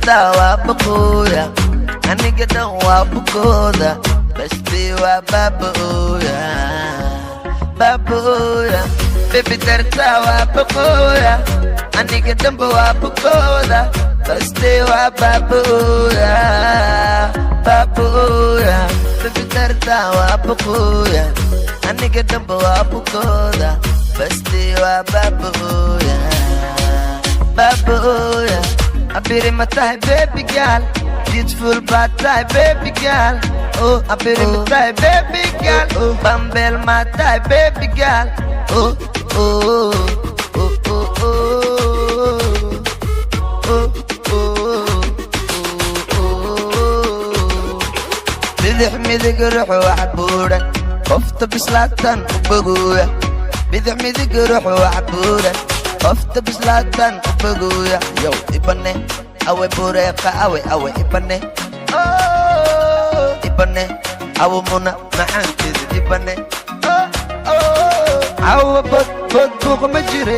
Dartaa waa baqooya, aniga dhan waa bukooda. Basti waa baaba'ooya, baaba'ooya. Baby, dartaa waa baqooya, aniga dhanba waa bukooda. Basti waa baaba'ooya, baaba'ooya. Baby, dartaa waa baqooya, aniga dhanba waa bukooda. Basti waa baaba'ooya, baaba'ooya. Abiri ma tahay, baby girl? Beautiful baa tahay, baby girl. Oh, abiri ma tahay, baby girl? Bambeel ma tahay, baby girl? Oh, oh, oh, oh, oh, oh, oh, oh. Bidix, midig, ruux wax buuran, qofta bislaatan u bogooya. Bidix, midig, ruux wax buuran, qofta bislaatan u bogooya. Yow, ibane awe bureeqa, awe, awe ibane, ibane awo muna macaankeeda ibane. Cawa bod bod buuq ma jire,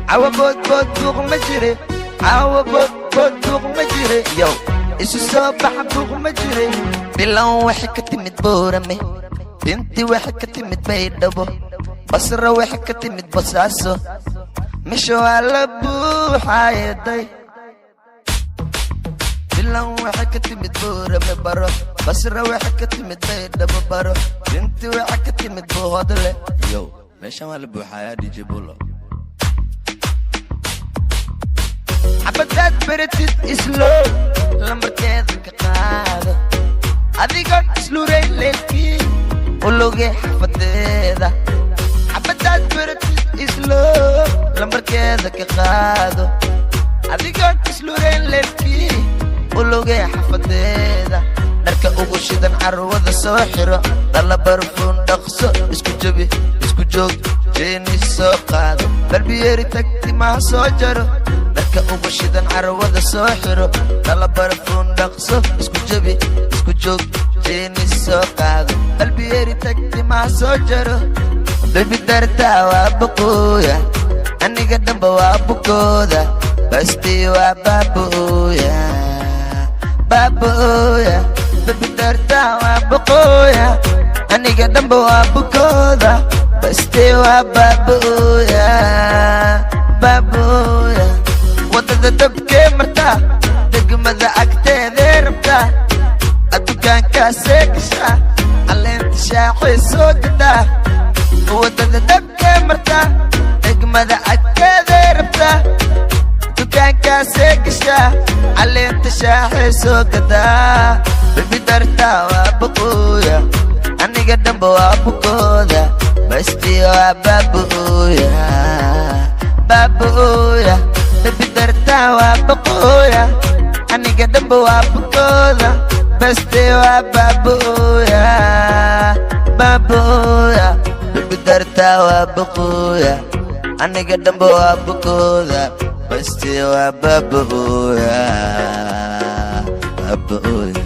cawa bod bod buuq ma jire, cawa bod bod buuq ma jire. Yow, isu soo baxa, buuq ma jire. Bilan waxay ka timid Boorame, Binti waxay ka timid Baydhabo, Basra waxay ka timid Basaaso. Mesha waa la buuxaayaday. Bilan waxay ka timid Boorame baro, Basra waxay ka timid Baydhabo baro, Binti waxay ka timid Buuhodle. Yow, meeshan waa la buuxaayaa. DJ Bulo, xabadaad baratid islow, lambarkeeda ka qaado adigoon isluray leelkii uloge xafadeeda. Xabadaad baratid islow, lambarkeeda ka qaado adigoon isluray leelkii uloge xafadeeda. Dharka ugu shidan carwada soo xiro, dhala barfuun, dhaqso isku jabi, isku joog, jeeni soo qaado, balbiyeeri tag, timaha soo jaro. Dharka ugu shidan carwada soo xiro, dhala barfuun, dhaqso isku jabi, isku joog, jeeni soo qaado, balbiyeeri tag, timaha soo jaro. Baby, dartaa waa baqooya, aniga dhanba waa bukooda. Basti waa baaba'ooya, baaba'ooya. Baby, dartaa waa baqooya, aniga dhanba waa bukooda. Basti waa baaba'ooya, baaba'ooya. Waddada dabkee martaa, degmada agteedee rabtaa, dukaankaasee gashaa, caleenta shaaxay soo gadaa. Waddada dabkee martaa, degmada agteedee rabtaa, dukaankaasee gashaa, caleenta shaaxay soo gadaa. Baby, dartaa waa baqooya, aniga dhanba waa bukooda. Basti waa baaba'ooya, baaba'ooya. Baby, dartaa waa baqooya, aniga dhanba waa bukooda. Basti waa baaba'ooya, baaba'ooya. Baby, dartaa waa baqooya, aniga dhanba waa bukooda. Basti waa baaba'ooya, baaba'ooya.